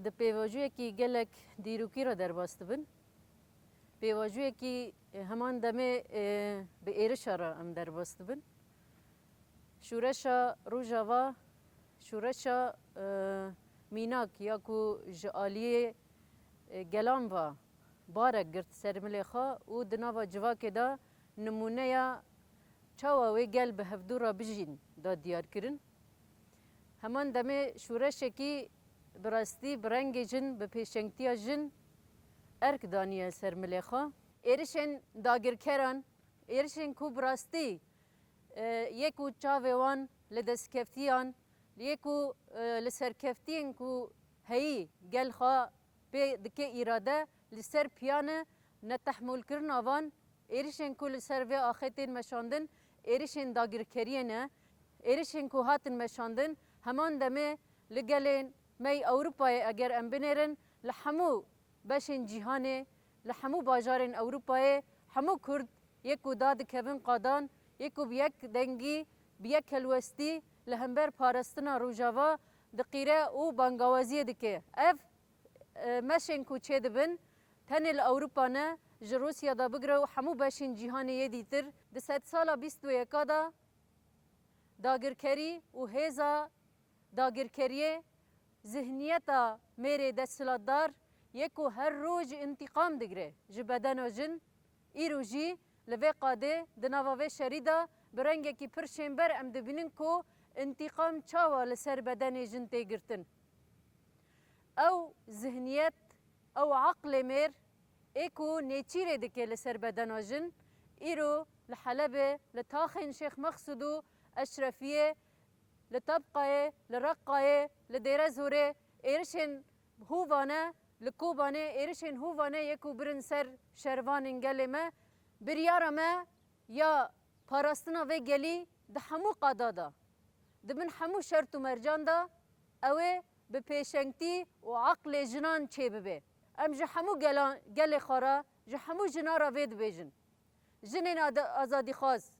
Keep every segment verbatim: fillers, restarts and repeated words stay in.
Di pêvajoyekî gelek dîrokî re derbas dibin. Pêvajoyekî, e, heman demê, e, bi êrişa re em derbas dibin. Şûreşa Rojava, şûreşa, e, mînak ya ku ji aliyê, e, gelan ve barek girt ser milê xwe û di nava civakê de nimûneya çawa wê gel bi hevdû re bijîn da diyar kirin. Heman demê şûreşekî bi rastî bi rengê jin, bi pêşengtiya jin erk daniye ser milê xwe. Êrişên dagirkeran, êrişên ku bi rastî, e, yê ku çavê wan li destkeftiyan, yê ku, e, li serkeftiyên ku heyî gel xwe pê dike îrade, li ser piyane netehmûlkirina van êrişên ku li ser vê axê tên meşandin, êrişên dagirkeriyê ne. Êrişên ku hatin meşandin, heman demê li gelên me yê Ewropayê eger em binêrin, li hemû beşên cîhanê, li hemû bajarên Ewropayê, hemû Kurd yê ku dadikevin qadan, yê ku bi yek dengî, bi yek helwestî li hember parastina Rojava diqîre û bangawaziyê dike. Ev, e, meşên ku çêdibin, tenê li Ewropa ne, ji Rûsya de bigire û hemû beşên cîhanê yê dîtir. Di sedsala bîst û yeka de dagirkerî û hêza dagirkeriyê, zihniyeta mêrê desthilatdar yê ku her roj întîqam digire ji bedena jin, îro jî li vê qadê di nava vê şerî de bi rengekî pir şênber em dibînin ku întîqam çawa li ser bedenê jin tê girtin. Ew zihniyet, ew aqlê mêr ê ku nêçîrê dike li ser bedena jin, îro li Helebê, li taxên Şêx Mexsûd û Eşrefiyê, li Tebqayê, li Reqqayê, li Dêrezorê êrişên hûvane, li Kobanê êrişên hûvane yê ku birin ser şervanên gelê me, biryara me ya parastina vê gelî di hemû qada de, di bin hemû şert û mercan de ew ê bi pêşengtî û aqlê jinan çêbibe. Em ji hemû gelan, gelê xwe re, ji hemû jina re vê dibêjin. Jinên ade-, azadîxwaz,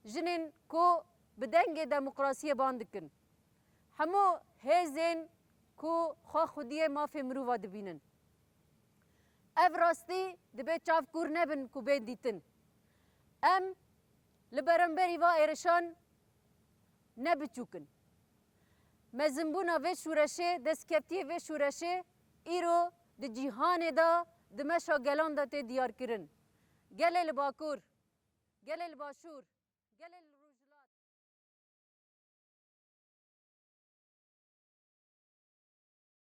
jinên ku bi dengê demokrasiyê ban dikin, hemû hêzên ku xwe xwediyê mafê mirova dibînin. Ev rastî dibe çav kûr nebin ku bên dîtin. Em li beramberî va êrişan ne biçûk in. Mezinbûna vê şûreşê, destkeftiyê vê şûreşê îro di cîhanê de, di meşa gelan de tê diyarkirin. Gelê li Bakur, gelê li Başûr,